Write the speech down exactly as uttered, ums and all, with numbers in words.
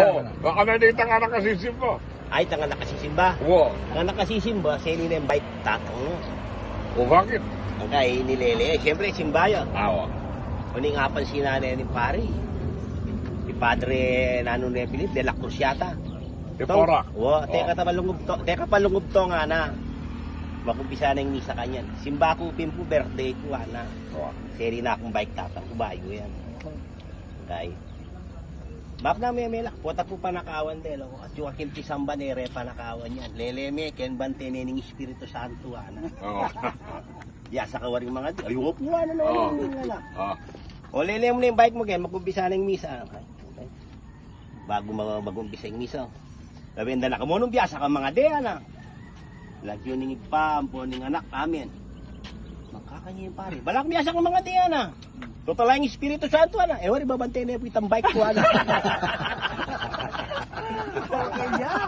O, baka na di tanga na kasisimba. Ay, tanga na kasisimba. O. Tanga na kasisimba, seni na ing bike tatang mu. O, bakit? Ang kay nilele, siyempre, simba ya. Awa. Uling apansinan ne ning pari. Si Padre, nanu ne, Philip, de la Cruz yata. Tong, Ipora. O, teka, o, tapalungub to, teka, palungub to ngana. Magumpisa na ing misa kanyan. Simba ku pin pu, birthday ku, ngana. O. Seni na kung bike tatang ku, bayu yan. Kay, map na memelak, pota pu panakawan de, lo. At yung aking pisamba ne, re panakawan yan. Lele me, ken bante ne ning Espiritu Santo, ngana. O. Biasa ka waring mangadi. Ay, opu, ngana na, o, ngana. O. O, lele mu na ing bike mu, ken magumpisa na ing misa. Bagu ma-, magumpisa ing misa. Sabi, enda na ka mu, nung biasa ka mangadi, ngana. Lagyu ning Ibpa, ampo ning Anak, amen. Magkakanyan ing pari. Bala kung biasa ka mangadi, ngana. Total, ing Espiritu Santo, ngana. E, wari, babante ne pu itang bike ku, ngana. Okay, yeah.